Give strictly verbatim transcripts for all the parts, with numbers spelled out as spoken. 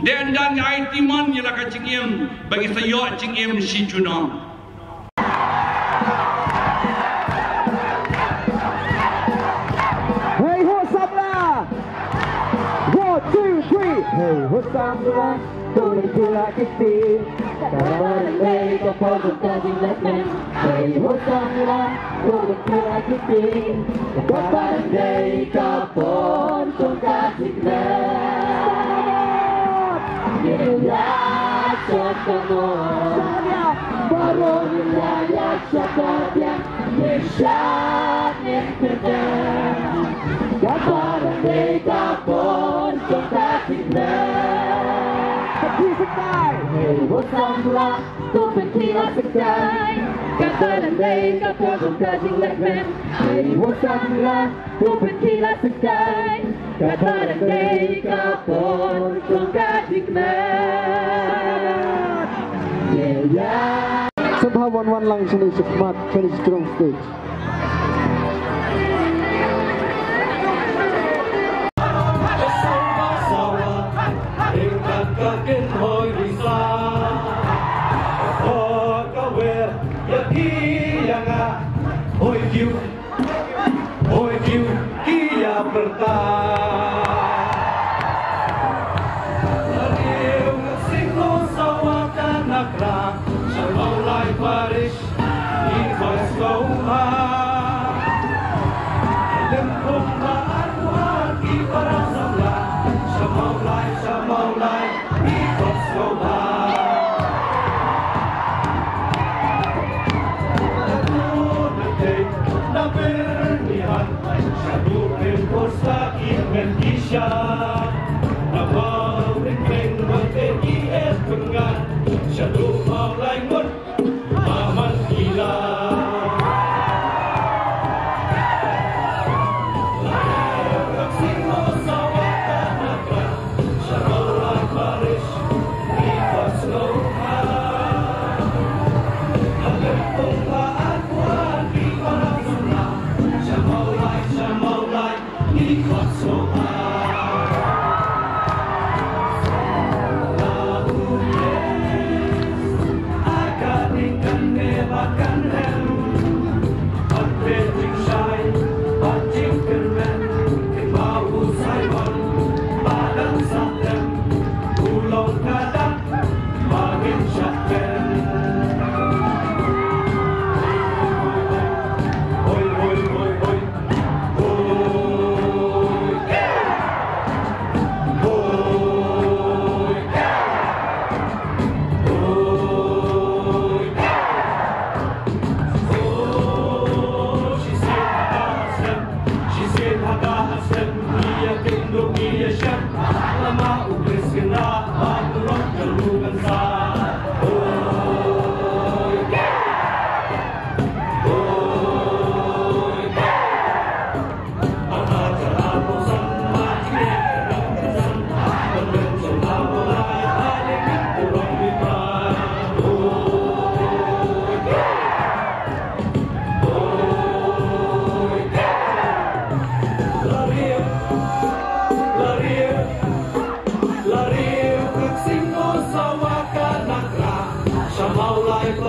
Dei ynda ngi ai timon ïa la ka jingim ba ngi sa ïoh jingim shi junom. Hey ho samla. One, two, three. Hey ho samla. Tuli tula kiti. Kawan dei ka pojok ka jinglet men. Hey ho samla. Tuli tula kiti. Kawan dei ka pojok ka jinglet. Ïa ïa chaka mo. Baroh ïa ïa chaka biang. Ïa sha ngin pyrkhat. Ka baroh dei ka pon jong ka jinglet. Ka phi sakai. Hei ho samla. To pynkhih la sakai. Ka baroh dei ka pon jong ka jinglet men. Hei ho samla. To pynkhih la sakai. Ka baroh dei ka pon jong ka jinglet. Ïa ïa. Sngewbha wan wan lang shane shakhmat, shane shi trong stage. Oi, kiu, ki ïa pyrta. Riewkhuid Singpur Sawa Kanakra, sha Mawlai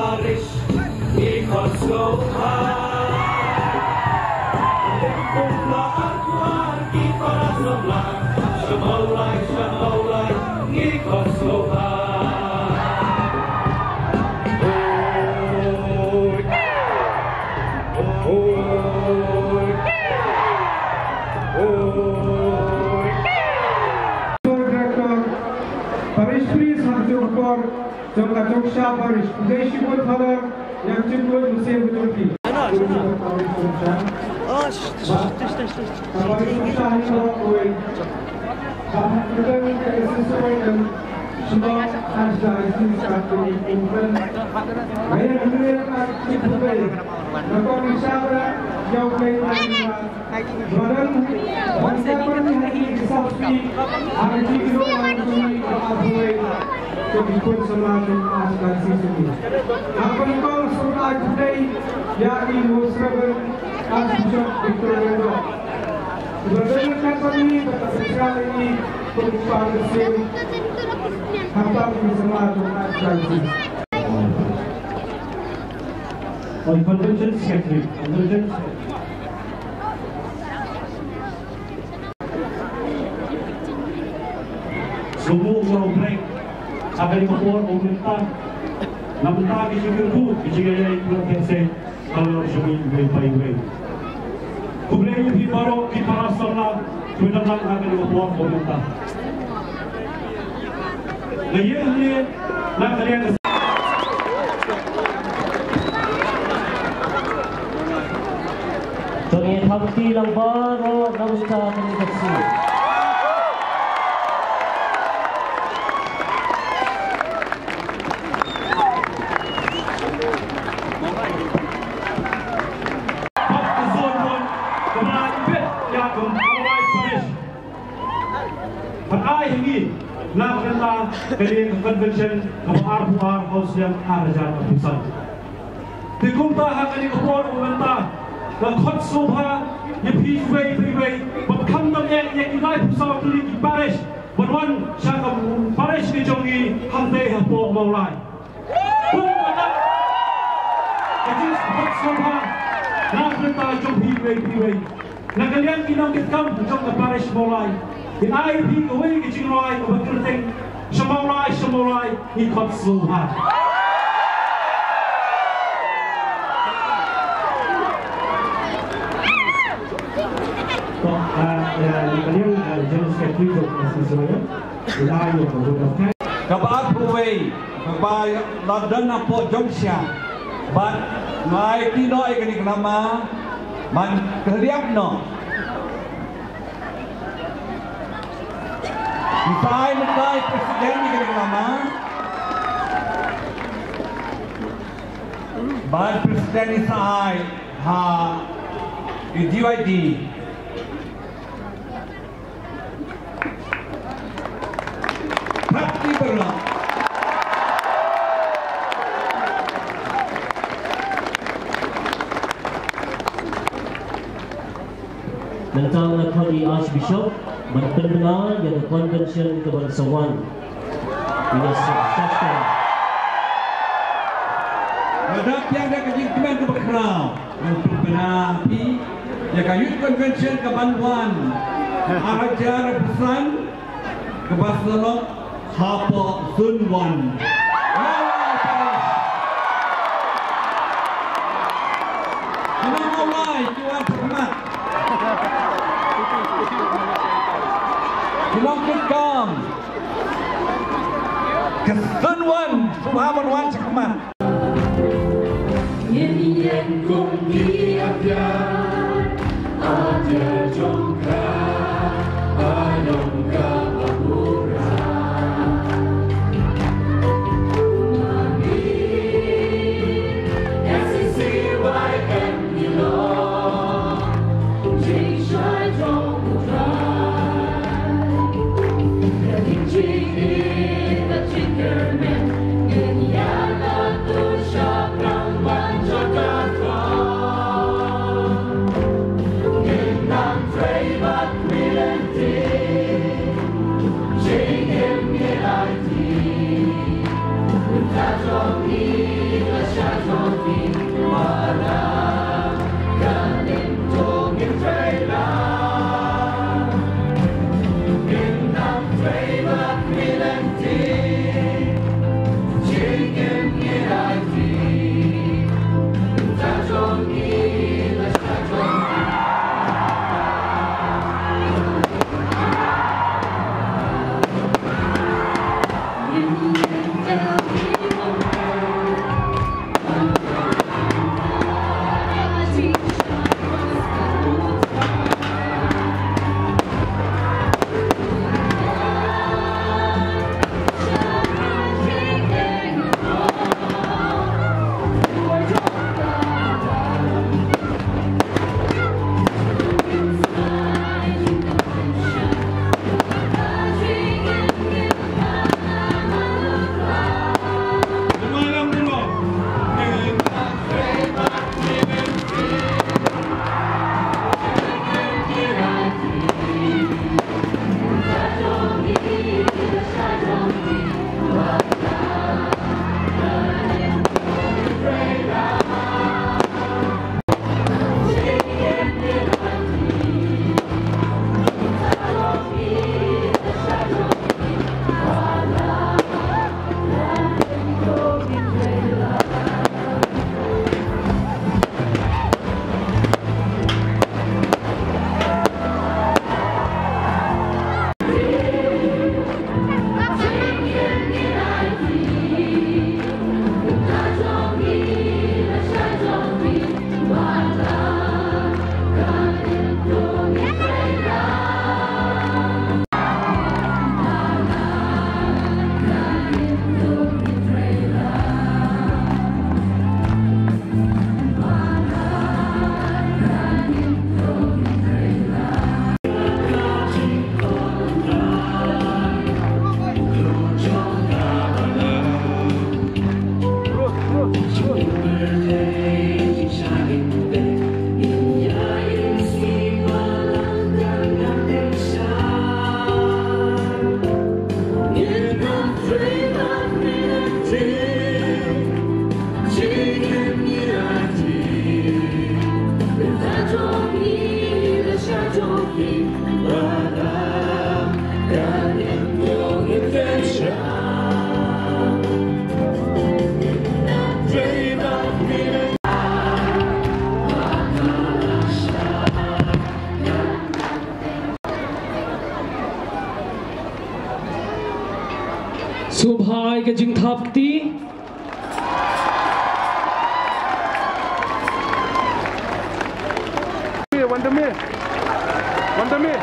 Parish, i khot sngewbha. Lympung ba ar kuar ki para samla, sha Mawlai, sha Mawlai. Director, Parish Priest, ha ka jong ka por jong ka Jong Sha Parish, Uday Shibun Father, ïa ka jingkhuid mynsiem ka jong phi. Ka Parish Jong Sha hi ka Parish Jong Sha hi ka Parish Jong Sha. Oi, convention secretary, convention secretary. Sngewbha ïa u break. Ha kane ka por u mynta. Na bynta ki jingkyrkhu, ki jingïaid, ki jingïaid. Ka long sha phi iwei pa iwei. Khublei ïa phi baroh ki para samla kiba dang nang ha kane ka por ba mynta. Nga ïeng hangne na ka liang ka. To ngin ïa thap kti lang baroh na bynta kane ka sngi. Bad ka zone one kaba la peit ïa ka Mawlai Parish. Bad ai ha ngi na ka bynta kane ka convention kaba arphew ar ha u snem ar hajar arphew san. Te kumta ha kane ka por ba mynta nga khot sngewbha ïa phi iwei pa iwei bad khamtam eh ïa ki laiphew saw tylli ki parish ban wan sha ka parish ka jong ngi hangtei hapoh Mawlai. Bun palat ka jingkhot sngewbha na ka bynta jong phi iwei pa iwei. Na ka liang ki nongkitkam jong ka parish Mawlai, ngi ai ïa phi kawei ka jingrwai kaba kyrteng Sha Mawlai, Sha Mawlai, ngi khot sngewbha. To, ah, ïa, na ka liang, ah, General Secretary jong ka S C C Y M, ngi ai ïa ka vote of thanks. Kaba arphew wei, kaba la don hapoh Jongshang. Bad nga ai kti noh ïa kane ka lama ban kylliap noh. Ngi sa ai mynta ïa president ïa kane ka lama. Bad president ngi sa ai ha i D Y D. Pat ki baroh. Nangta nga khot ïa i Archbishop ban pynbna ïa ka convention kaban sa wan. Ïa ka sa, sa, sa. Nga dap ïa ka jingkmen kaba khraw. Ngan pynbna phi ïa ka Youth Convention kaban wan ar hajar arphew san kaba sa long hapoh Zone one. Ki nong Mawlai ki wan shakhmat. Ki nongkitkam ka Zone one sngewbha ban wan shakhmat. Sngewbha ai ka jingthap kti. Wandami. Wandami.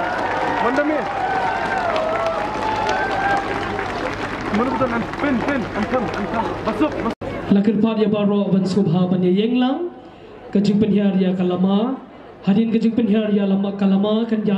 Wandami. Manu betul an pin pin an pin an pin. Masuk, masuk. La kyrpad ïa baroh ban sngewbha ban ïa ïeng lang. Ka jingpynhiar ïa ka lama. Hadien ka jingpynhiar ïa lama ka lama kan ïa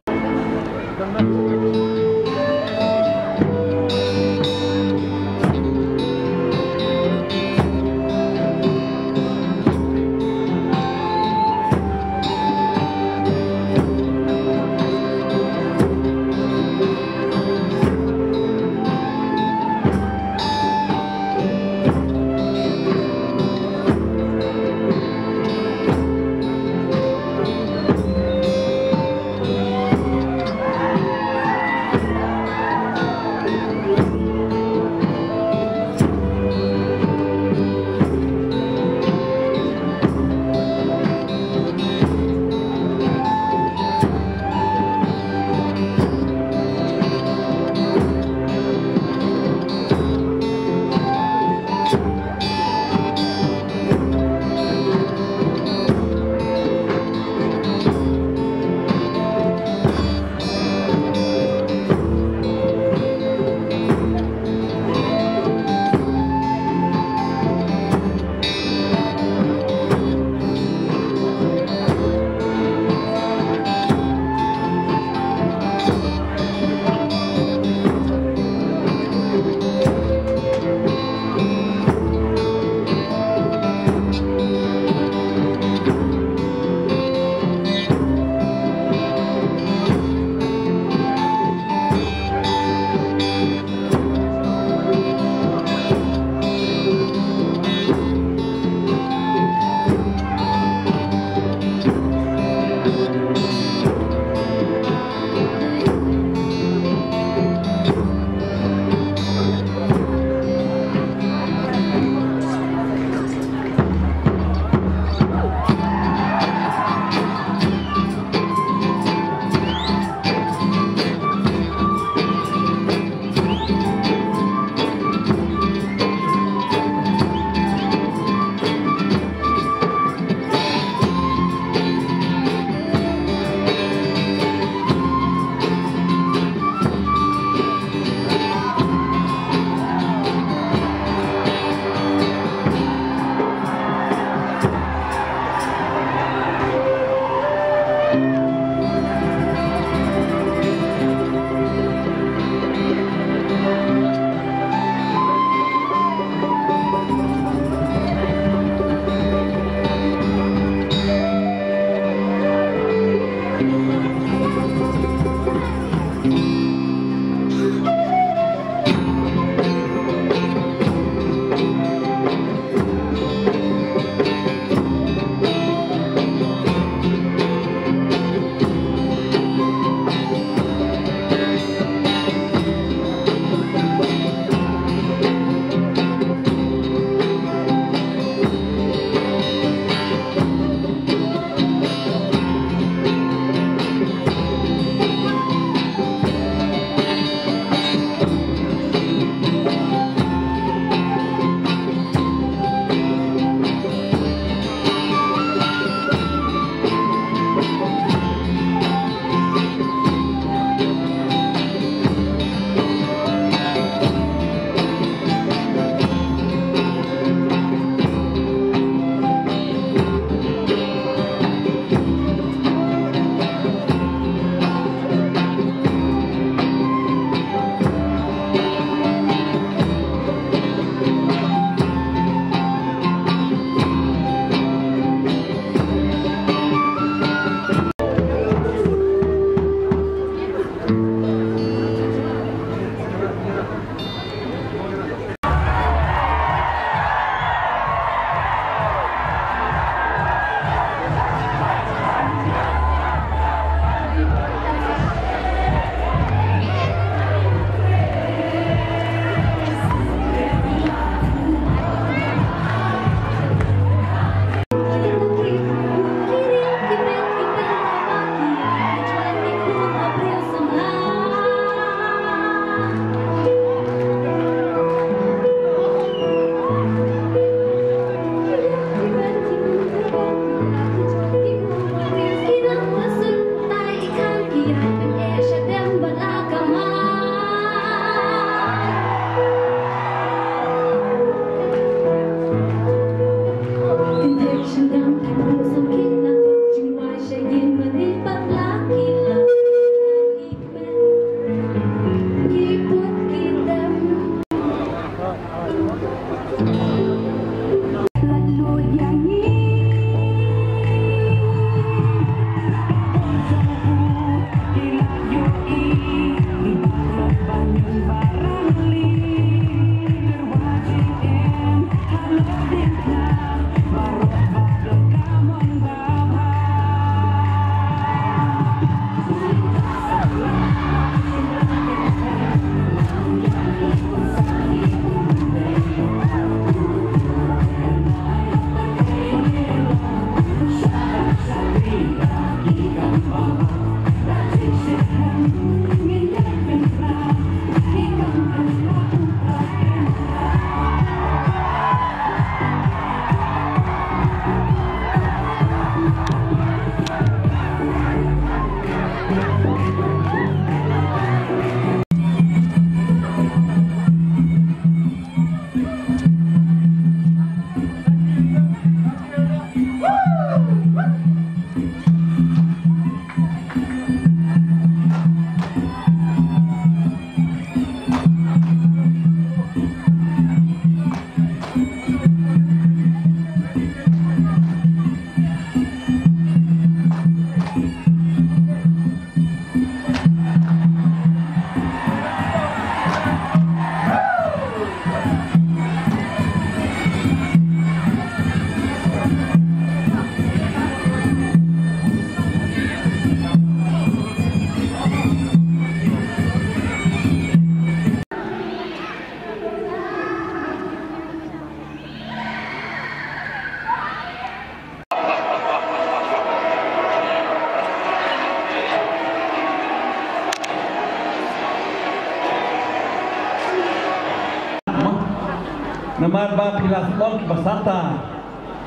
Namar ba phi la shlong kiba sata.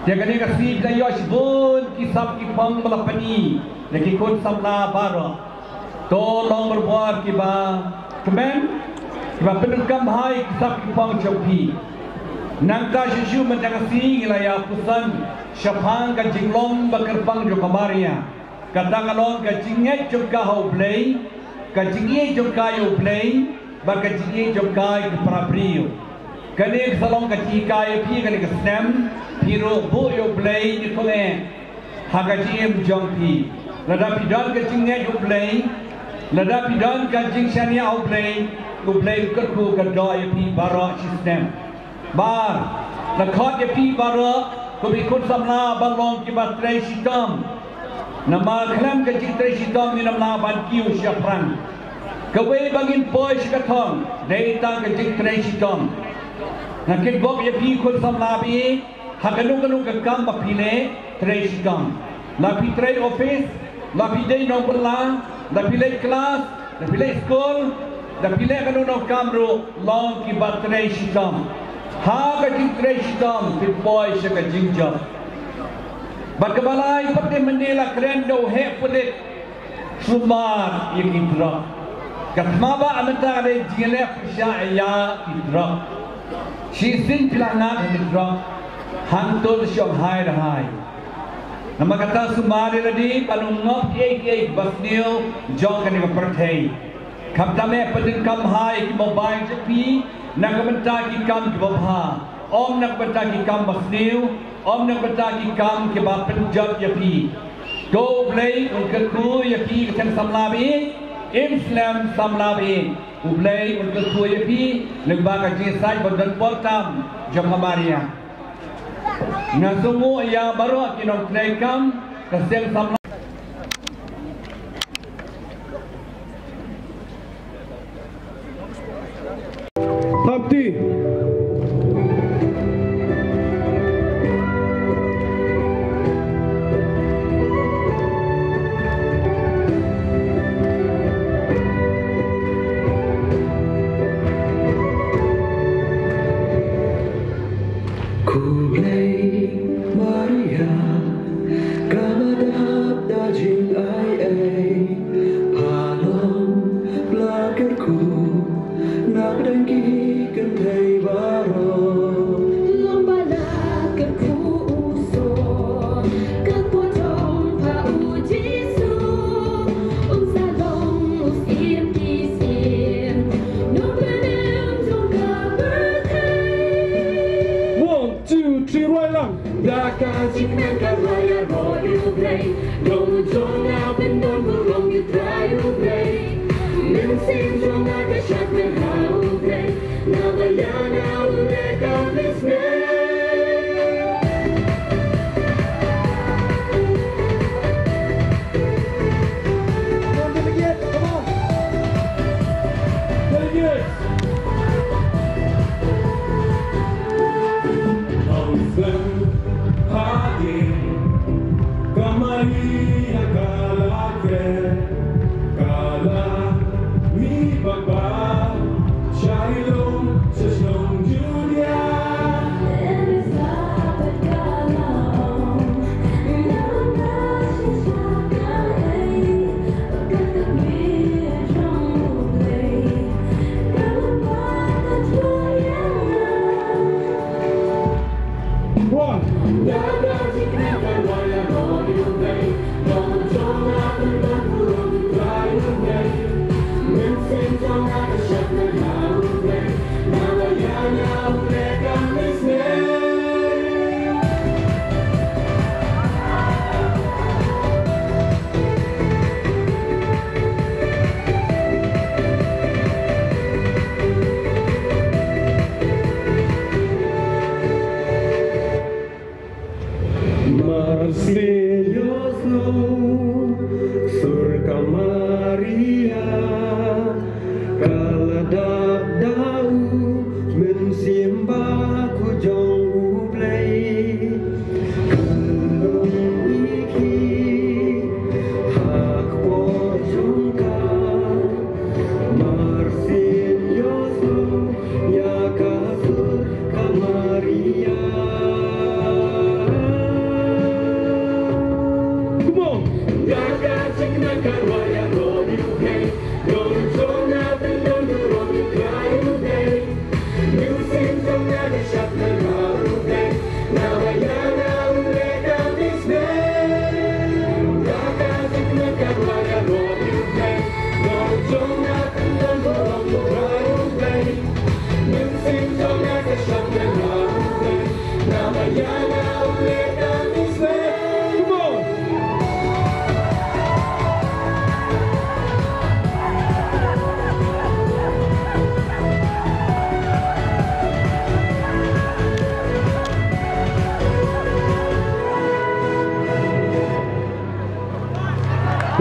Ïa kane ka sngi phi la ïoh shibun ki sap ki phong ba la pyni ïa ki khun samla baroh. To long barabor kiba kmen, kiba pyndonkam bha ïa ki sap ki phong jong phi. Nangta shisha mynta ka sngi ngi la ïa pyrshang shaphang ka jinglong ba kyrpang jong ka Maria. Kata ka long ka jingngeit jong ka ha U Blei, ka jingïeit jong ka ïa U Blei, bad ka jingïeit jong ka ïa ki para briew. Kane ka sa long ka jinghikai ïa phi kane ka snem, phi ruh buh ïa U Blei ïa kane ha ka jingim jong phi. Lada phi don ka jingngeit ïa U Blei, lada phi don ka jingshaniah ha U Blei, U Blei u kyrkhu kyrdoh ïa phi baroh shi snem. Bad la khot ïa phi baroh kum ki khun samla ban long kiba trei shitom. Namar khlem ka jingtrei shitom ngin ym lah ban kiew shaphrang. Kawei ba ngin poi sha ka thong dei tang ka jingtrei shitom. Nga kitbok ïa phi khun samla ba ïeit, ha kano kano ka kam ba phi leh, trei shitom. La phi trei office, la phi dei nongbylla, la phi leit klas, la phi leit skul, la phi leh kano kano kam ruh, long kiba trei shitom. Ha ka jingtrei shitom phin poi sha ka jingjop. Bad kaba lai pat, te mynne la kren da u heh pulit, sumar ïa ki drok. Ka thma ba mynta ka dei jingïaleh pyrshah ïa ki drok. Shisien phi la ngat ha ki drok, hangto shu ong hai da hai. Namar kata sumar ïa lade ban ym ngop kiei kiei ba sniew jong kane ka pyrthei. Khamtam eh pyndonkam bha ïa ki mobile jong phi na ka bynta ki kam kiba bha, ym na ka bynta ki kam ba sniew, ym na ka bynta ki kam kiba pynjot ïa phi. To U Blei un kyrkhu ïa phi ka seng samla ba ïeit, im slem samla ba ïeit. U Blei un kyrkhu ïa phi lyngba ka jingïasaid ba don por tam jong ka Maria. Nga sngewnguh ïa baroh ki nongtrei kam ka seng samla. Thapti. Khublei Maria, ka la dap da jingai ei, pha long ba la kyrkhu na pdeng ki kynthei baroh. Long ba la kyrkhu u Soh, ka pyndonkam ha u Jisu, un sa long u Syiem ki syiem, nongpynim jong ka pyrthei. One, two, three, rwai lang. Da ka jingkmen ka rwai ïaroh ïa U Blei, long jong nga pyndonkam burom ïa U Trai U Blei. Mynsiem jong nga ka shakmen ha U Blei, naba ïa nga u leh ka mynsngi. Come on, delegates, come on. Delegates. Nongslem hadien ka Maria ka la kren, ka la mih bak bak sha i lum sha shnong Judia. Elizabeth ka la ong,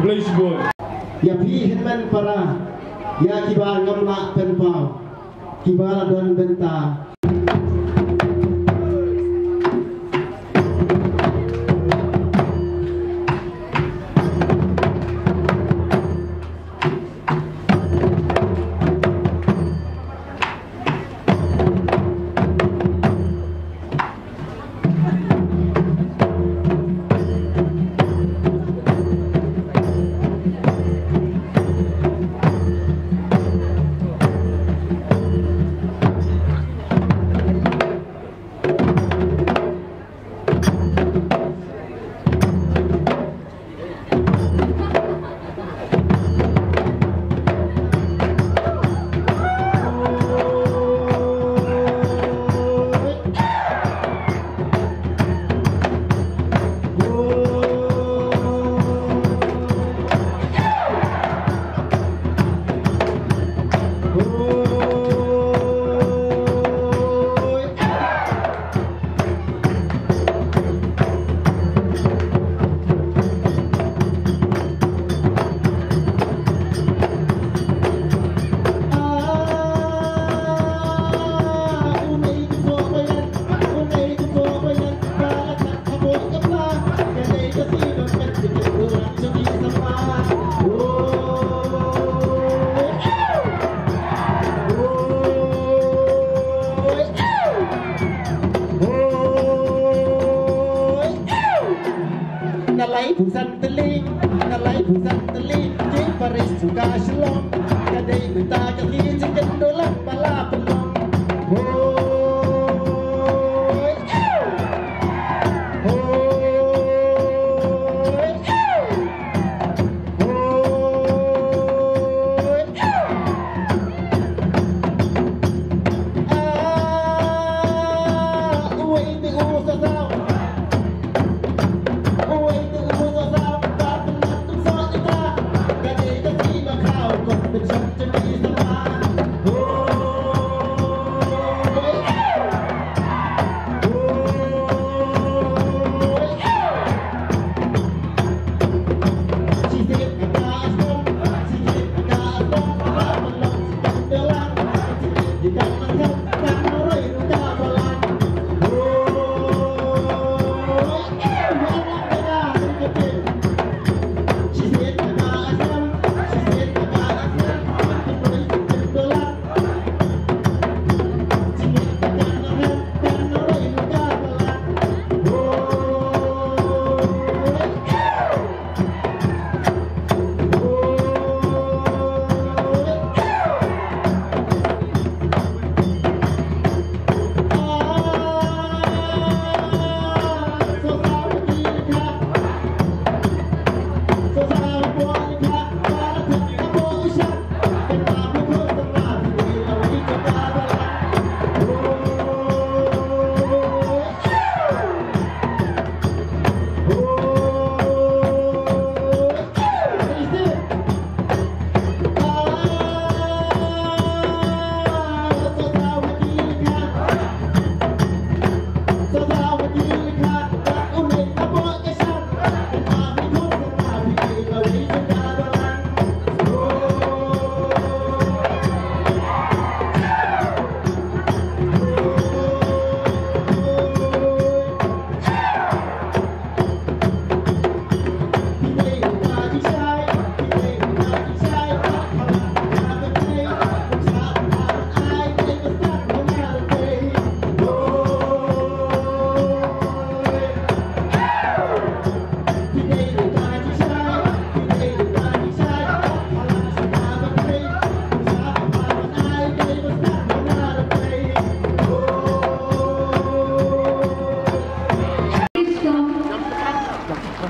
Ïa phi hynmen para, ïa kiba ngam lah pynpaw, kiba la don bynta. Nalai busan teling, nalai busan teling, ki paris suka shlong. Kadai bita kaki chicken dolang pala pelong. Hoi, hoi, hoi.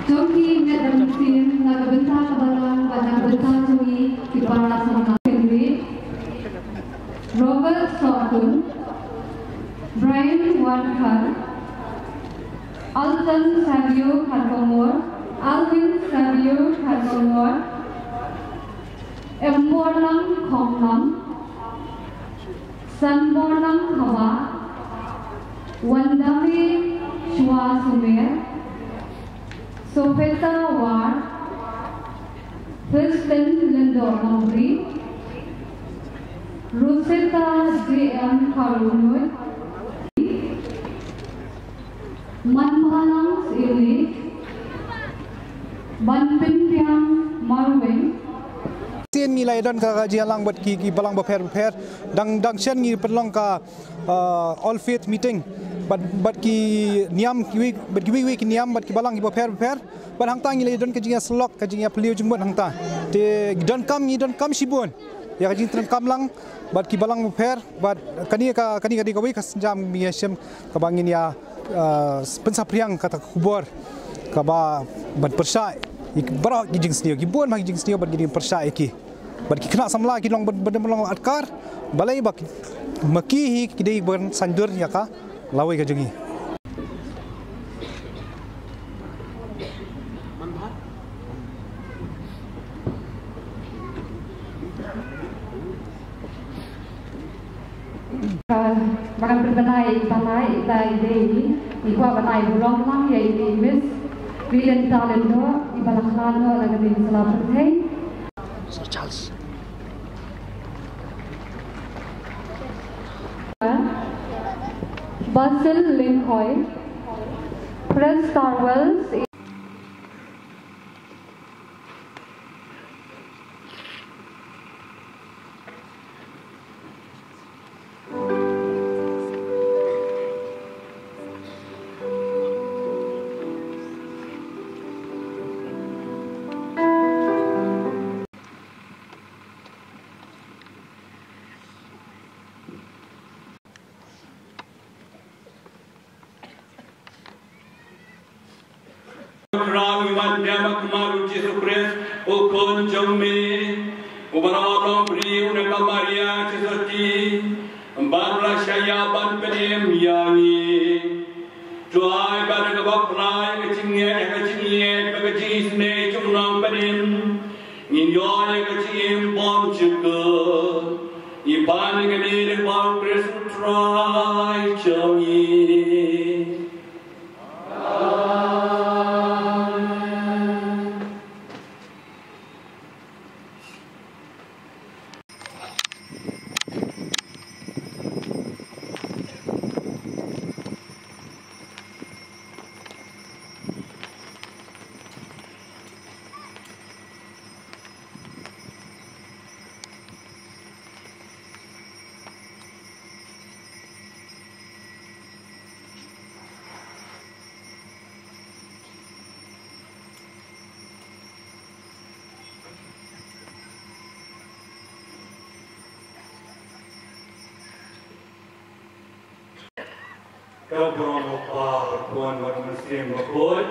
Jong ki ngat da mynsiem na ka bynta ka balang bad na ka bynta jong ngi ki para samla. Henry, Robert Sohtun, Brian Wankhar, Alton Savio Kharkongor, Alvin Savio Kharkongor, Emborlang Khonglam, Sanborlang Hawa, Wandame Shwa Sumer, Sopheta War, Kristen Lyngdoh Nongri, Rosetta J M Kharlunut, Manbhalang Syiem, Banpynbiang Marwein. Sien ngi la ïadon ka, ka jingïalang bad ki, ki balang bapher bapher. Dang, dang shen ngi pynlong ka, uh, all faith meeting. Bad, bad ki niam kiwei, bad kiwei kiwei ki niam, bad ki balang ki bapher bapher. Bad hangta ngi la ïadon ka jingïasyllok, ka jingïapylliew jingmut hangta. Te donkam, ngi donkam shibun ïa ka jingtrei kam lang bad ki balang bapher, bad kane ka, kane ka dei kawei ka sienjam ngi ïashem kaba ngin ïa, ah, pynsaphriang kata ka khubor kaba ban pyrshah ïa ki baroh ki jingsniew, ki bun bha ki jingsniew bad ki dei pyrshah ïa ki. Bad ki khynnah samla ki long ban, ban long adkar, balei ba ki, ma ki hi ki dei ban saindur ïa ka lawei ka jong ngi. Ka, ba kan pynbna ïa i Bah Lai, ita i dei i, i kwah ban ai burom lang ïa i, i Miss Brilliant Talent Doh, i ba la khlad noh na ka ding sla pyrthei. Sir Charles. Basil Lyngkhoi, Press Star Wells. Khrang ïa u Mynsiem Bakhuid u Jisu Khrist, u Khun jong me, uba la wan long briew na ka Maria Theisotti, bad u la shah ïap ban pynim ïa ngi. To ai ba da kaba pynlait ka jingngeit ha ka jingïeit bad ka jingisynei jong u Nongpynim, ngin ïoh ïa ka jingim bymjukut. Ngi pan ïa kane lyngba u Khrist u Trai jong ngi. Amen. Ka burom u Kpa, u Khun bad u Mynsiem Bakhuid.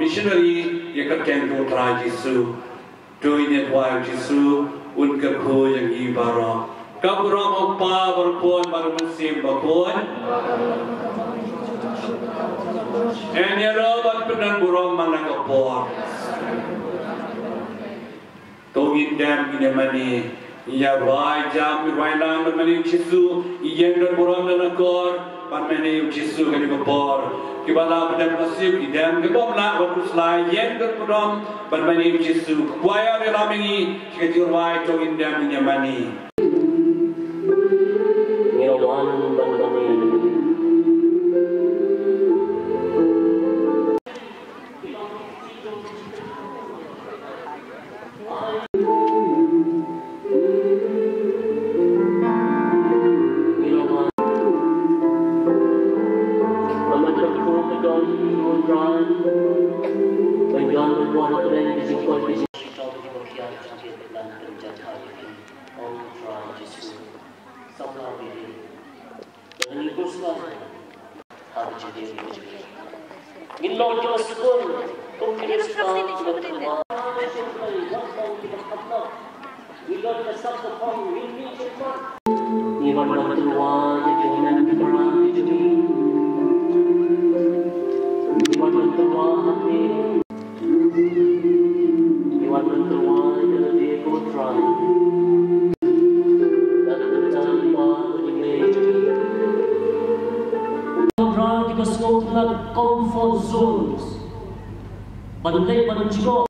Missionary ïa ka kyrteng U Trai Jisu. To ngin ïa duwai, Jisu un kyrkhu ïa ngi baroh. Ka burom U Kpa, bad U Khun bad U Mynsiem Bakhuid. Yn ïaroh bad pyndon burom man la ka por. To ngin dem ngin ïa mane, ngin ïa rwai jam, ngin rwai lang bad mane U Jisu, ngin ïeng don burom don akor bad mane U Jisu kane ka por. Kiba lah ban dem ka siew ki dem, kiba ym lah ban khuslai, ïeng don burom bad mane U Jisu. Ka kwaya ïa lam ïa ngi sha ka jingrwai, to ngin dem ngin ïa mane. Ngi wan ban mane. Ngin long ki ba sukun kum ki riewstad kiba tyrwa. Ngin long ka sap ka phong, ngin mih jingmut. Ngi wan ban tyrwa ïa ki hynmen ki para ki jong ngi. Ngi wan ban tyrwa ha ki. Ngi wan ban tyrwa ïa lade ko Trai. Da ka bynta ki ba ngi mih jong ngi. Ko Trai, ki ba sngewtynnat comfort zones. Ban leit ban jngoh.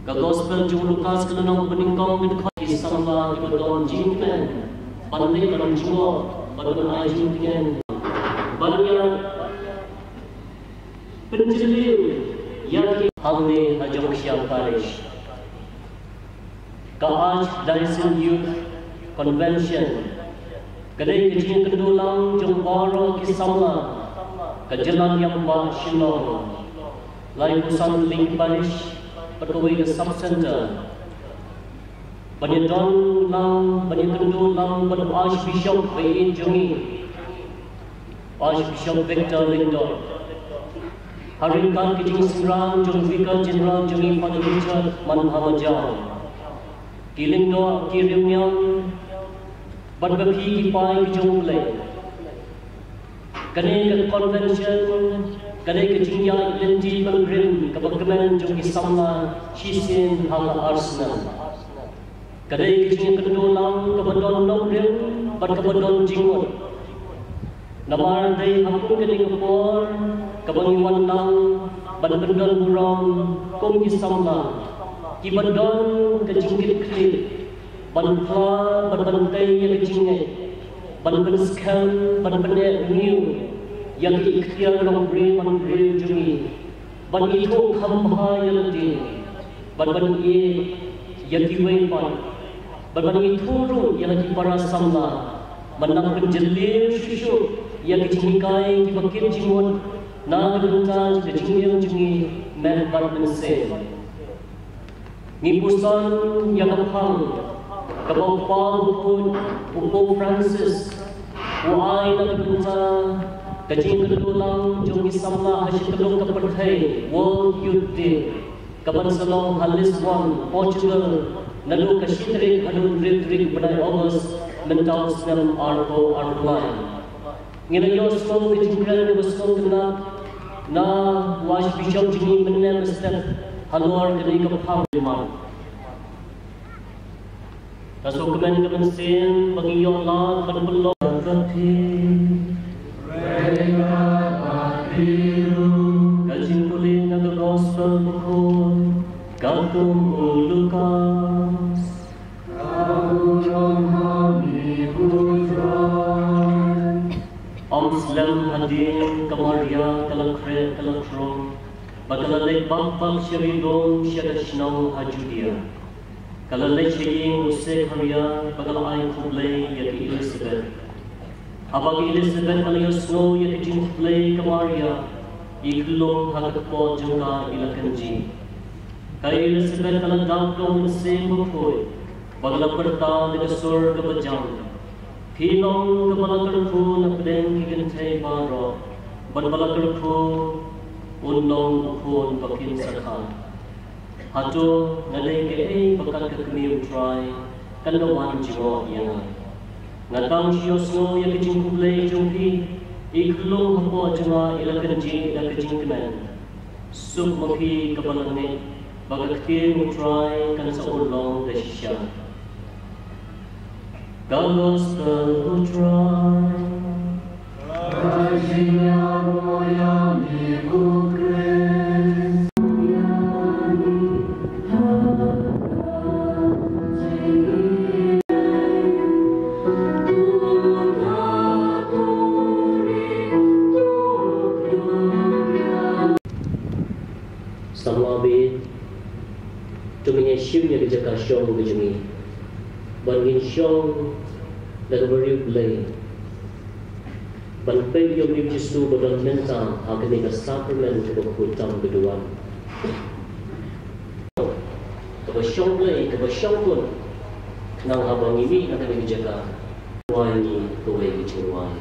Ka Gospel jong u Lukas ka lynnong kaba nyngkong, ka dkhot ki samla kiba don jingkmen ban leit ban jngoh bad ban ai jingkmen ban ïa pynjylliew ïa ki hangne ha Jongkshiang Parish. Ka Archdiocese Youth Convention ka dei ka jingïakynduh lang jong baroh ki samla ka jylla Diambah Shillong, laiphew san tylli ki parish bad kawei ka sub center. Ban ïadon lang, ban ïakynduh lang bad u Archbishop ba ïeit jong ngi, Archbishop Victor Lyngdoh. Ha ryngkat ki jingsynran jong u Vicar General jong ngi Father Richard Manhamajaw, ki lyngdoh ki riewniam bad ba phi ki paid ki jong U Blei. Kane ka convention ka dei ka jingïaid lynti pilgrim kaba kmen jong ki samla shisien ha ka ar snem. Ka dei ka jingïakynduh lang kaba don nongrim bad kaba don jingmut. Namar dei ha kum kane ka por kaba ngi wan lang ban pyndon burom kum ki samla kiba don ka jingkitkhlieh ban phla bad ban tei ïa ka jingngeit, ban pynskhem, ban pyneh bynñiew ïa ki ikhtiar longbriew manbriew jong ngi, ban ithuh kham bha ïa lade, ban ban ïeit ïa kiwei pat, ban ban ithuh ruh ïa la ki para samla, ban nang pynjylliew shuh shuh ïa ki jinghikai kiba kit jingmut na ka bynta ka jingim jong ngi mynta bad mynsiem. Ngi pyrshang ïa ka phang kaba u Kpa Bakhuid u Pope Francis u ai na ka bynta ka jingkynduh lang jong ki samla ha shi tyllup ka pyrthei, World Youth Day, kaban sa long ha Lisbon, Portugal, naduh ka shi tarik haduh hynriew tarik u bnai August mynta u snem arphew arphew lai. Ngi la ïohsngew ka jingkren kaba sngewtynnat na u Archbishop jong ngi mynne mynstep halor kane ka phang. Ka sngewkmen ka mynsiem ba ngi ïoh lad ban pynlong. Ka jingpule na ka Gospel Bakhuid katkum u Lukas. Ym slem hadien ka Maria ka la khreh ka la khrong bad ka la leit bak bak sha ri lum sha ka shnong ha Judia. Ka la leit sha ïing u Sekharia bad ka la ai khublei ïa ka Elisabet. Haba ka Elisabet ka la ïohsngew ïa ka jingkhublei ka Maria, i khyllung ha ka kpoh jong ka i la kynjih. Ka Elisabet ka la dap da u Mynsiem Bakhuid bad ka la pyrta da ka sur kaba jam, phi long kaba la kyrkhu na pdeng ki kynthei baroh bad ba la kyrkhu un long u khun ba phin sa kha. Hato nga dei kaei ba kat ka kmie u Trai kan da wan jngoh ïa nga? Nga tang shu ïohsngew ïa ka jingkhublei jong phi, i khyllung hapoh jong nga i la kynjih da ka jingkmen. Suk ma phi kaba la ngeit ba ka ktien u Trai kan sa urlong da shisha. Ka Gospel u Trai. Samla bad to ngin ïa shim ïa ka jaka shong ka jong ngi. Ban ngin shong da kaba riewblei ban peit ïa u Jisu ba don mynta ha kane ka sakramen kaba khuid tam ka duwan. Kaba shong Blei, kaba shong khun. Khnang haba ngi mih na kane ka jaka, wai ngi kawei ka jingwai.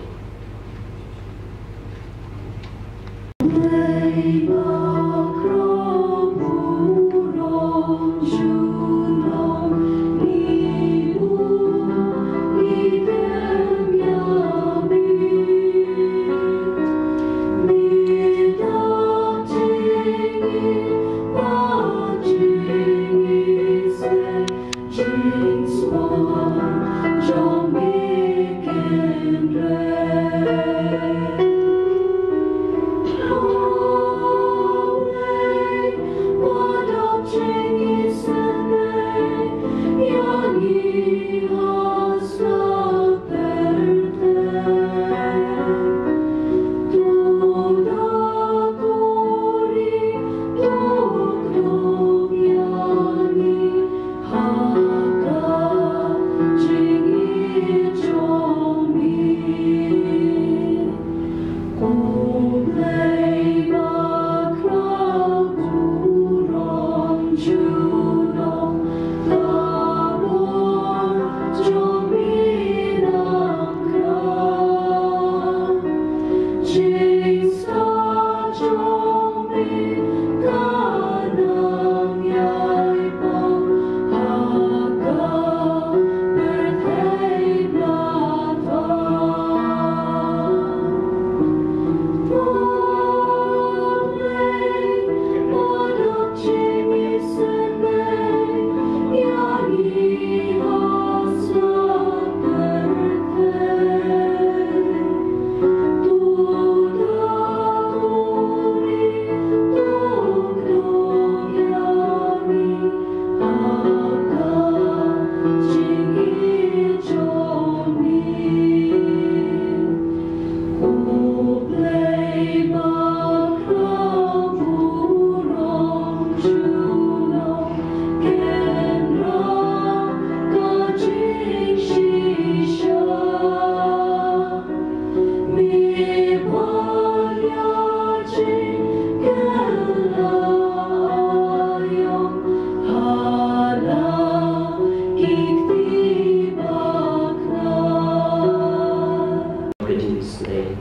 Ka jingsnei.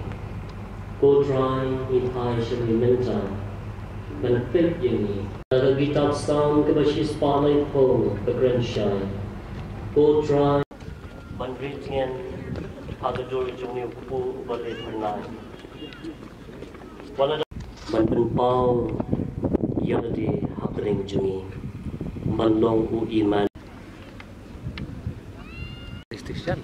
Ko Trai, ngi phai sha me mynta ban pep ïa ngi. Da ka kitab Salm kaba shispah laiphew, ka kren shai. Ko Trai, ban rit ïa ngi ha ka dur jong me, U Kpu uba leh phyrnai. Wat la ban pynpaw ïa lade hapdeng jong ngi, ban long u Iman. Station.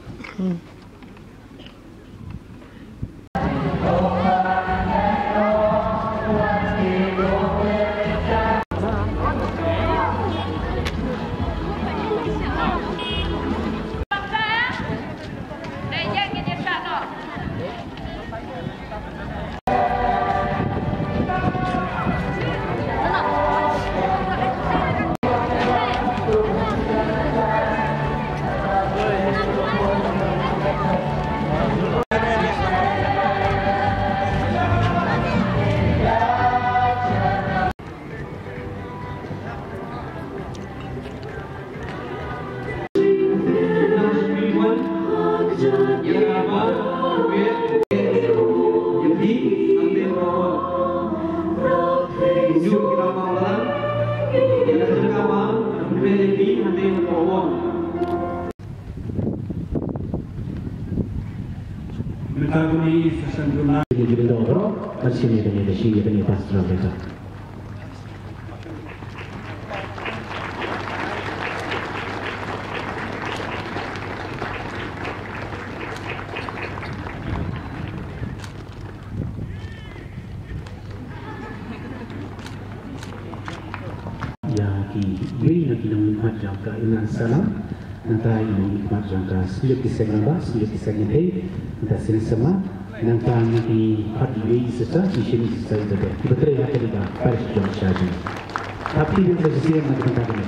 Mynta kane sa shan jumlah. Ini juga dah bro, masih ni, ini dah sini, ini pastoral kita. Ïa kiwei na ki nongmihkhmat jong ka Imran Salam. Nangta i nongmihkhmat jong ka Sliep ki Seng Naba, Sliep ki Seng Naba. Nangta Seng Sama. Nangta na ki pat iwei i sister, i shim i sister i sister. Kiba trei ha kane ka parish jong Shajin. Happy Women's Day na ka bynta kane.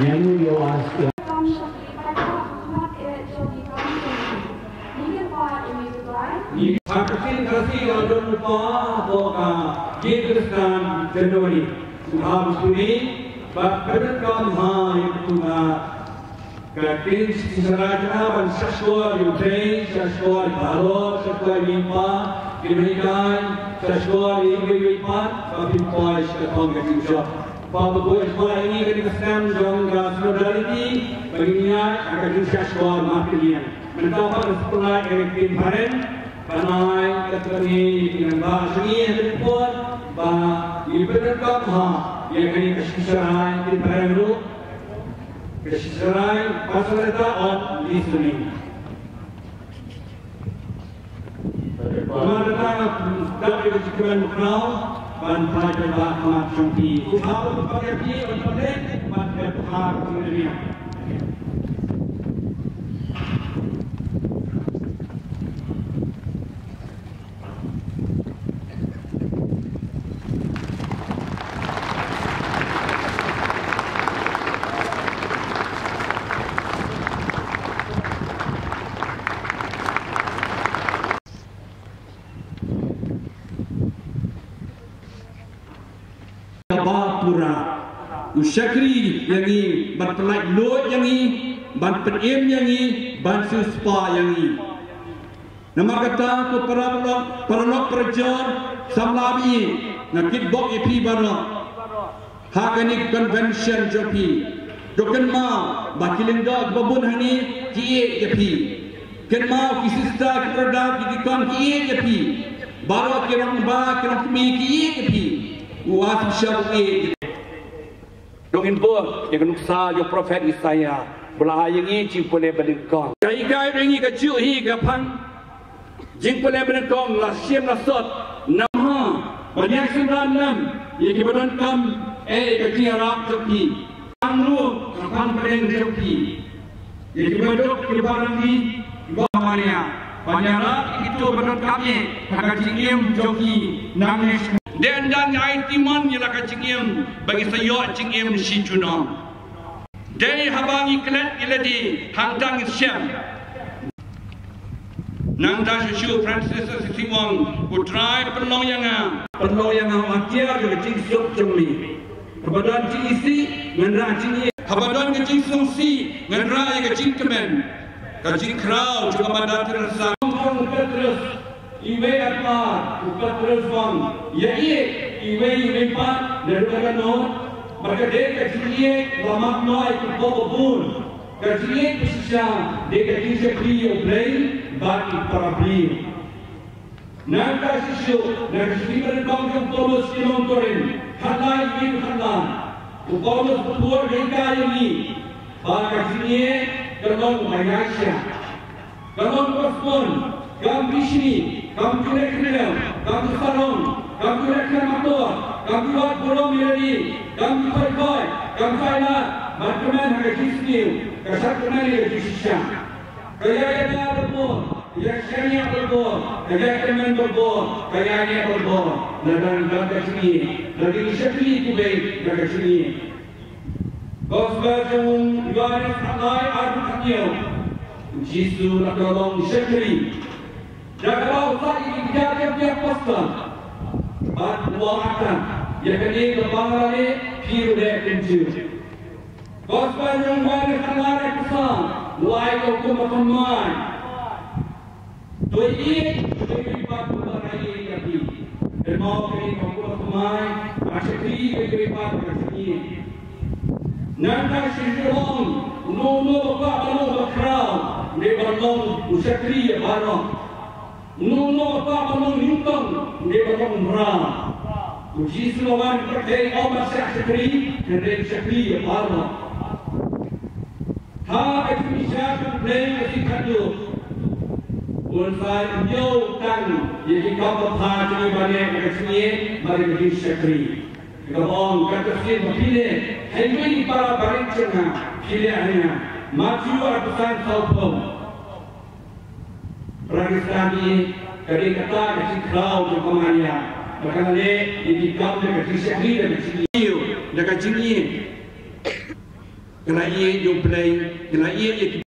Ïa ngi ïa wa. Kam shakri pat ka mat e jong i kam shakri. Ni kan pa e ni Dubai. Ni ka ktien Khasi la don pa to ka ye Khristan January. Sngap sngap ba pyndonkam ha ïa ka tunga. Ka ktien Shisharai ka ban shahshkor ïa u Blei, shahshkor ïa u Baroh, shahshkor ïa i pa, ïa i Blei, shahshkor ïa i Blei pat ba phin poi sha ka thong ka jingshop. Pa ba poi sha ïa ngi ka dei ka snem jong ka solidarity ba ngin ïaid ha ka jingshahshkor marpyrliang. Mynta pat ka supply ïa ka ktien phareng, ban ai ka ktien ïa ki nongbah jong ngi ha ka dei por ba ngi pyndonkam ha ïa kane ka Shisharai ktien phareng ruh. Ka Shisharai Pastorate of Listening. Kumta nga dap ïa ka jingkmen mawkhraw ban phai paidbah ha khmat jong phi. Kumta pat ïa phi ban pynlong ban pynphar jingriam. Kaba pura. U shakri ïa ngi, ban pynlait luid ïa ngi, ban pynim ïa ngi, ban siewspah ïa ngi. Namar kata ko paralok, paralok parajor, samla baieit, nga kitbok ïa phi baroh ha kane ka convention jong phi. To kynmaw ba ki lyngdoh kiba bun hangne ki ïeit ïa phi. Kynmaw ki sister, ki brother, ki deacon ki ïeit ïa phi. Baroh ki rangbah, ki rangkmie ki ïeit ïa phi. U Ïa Synshar u ïeit ïa phi. To ngin buh ïa ka nuksa jong u prophet Isaiah ba la ai ïa ngi jingpule ba nyngkong. Ka hikai ruh ïa ngi ka juh hi ka phang. Jingpule ba nyngkong la shim la sot. Namar ban ïa synran lem ïa kiba donkam eh ïa ka jingïarap jong phi. Tang ruh ka pang pdeng jong phi. Ïa kiba duk kiba rangli kiba Maria ban ïarap ïa kito ba donkam eh ha ka jingim jong ki nangne. Dei ynda ngi ai timon ïa la ka jingim ba ngi sa ïoh jingim shi junom. Dei haba ngi klet ïa lade hangta ngi shem. Nangta shisha Francis Assisi u ong, U Trai, pynlong ïa nga, pynlong ïa nga ha kiar jong ka jingsuk jong me. Haba don jingisih, ngan rah jingïeit. Haba don ka jingsngewsih, ngan rah ïa ka jingkmen. Ka jingkhraw jong ka Mother Teresa. Jong u Petrus, iwei ar par, u Petrus u ong, ïa i, iwei iwei pat, naduh ka dohnud, bad ka dei ka jingïeit ba map noh ïa ki pop babun. Ka jingïeit bashisha dei ka jingshakri ïa U Blei bad ki para briew. Nangta shisha, na ka shithi ba nyngkong jong u Paulus sha ki nong Korinth, khatlai, iwei khatlai, u Paulus u pynhikai ïa ngi ba ka jingïeit ka long ba ïaishah. Ka long ba sbun, kam bishni, kam ju leh khyndew, kam ju sarong, kam ju leh khlem ator, kam ju wad burom ïa lade, kam ju khoi khoi, kam ju ailad, bad kmen ha ka jingsniew, ka shad kmen ïa ka jingshisha. Ka ïaid ïada barabor, ka ïashaniah barabor, ka ïaid kmen barabor, ka ïaineh barabor. Lada don ka jingïeit, lada ngi shakri ïa kiwei da ka jingïeit. Gospel jong u Ïoannis khatlai, arphew khathynñiew. U Jisu la kyrpad long shakri. Da kaba u sah ïa ki kjat jong ki apostol, bad u ong, ata, ïa kane kaba nga la leh, phi ruh leh kumjuh. Gospel jong u Ïoannis khatlai, arphew saw. U ai ka hukum ba thymmai. To ïeit ïa kiwei pat kumba nga ïeit ïa phi. Kynmaw kane ka hukum ba thymmai, bad shakri ïa kiwei pat da ka jingïeit. Nangta shisha u ong, uno uno uba kwah ban long uba khraw, u dei ban long u shakri ïa baroh. Uno uno uba kwah ban long nyngkong, u dei ban long u mraw. U Jisu u wan khlem ban shah shakri, hynrei shakri ïa baroh. Ha ka jingïaishah jong U Blei ka sngi khatduh, un sa ïoh tang ïa ki kam babha jong ngi ban leh da ka jingïeit bad da ka jingshakri. Kaba ong, kata sien ba phi leh ha iwei i para barit jong nga, phi leh ha nga. Mathaios arphew san, sawphew. Para Khristan, ka dei kata ka jingkhraw jong ka Maria, ba ka la leh ïa ki kam da ka jingshakri, da ka jingïeit, da ka jingïeit. Ka la ïeit ïa U Blei, ka la ïeit ïa ki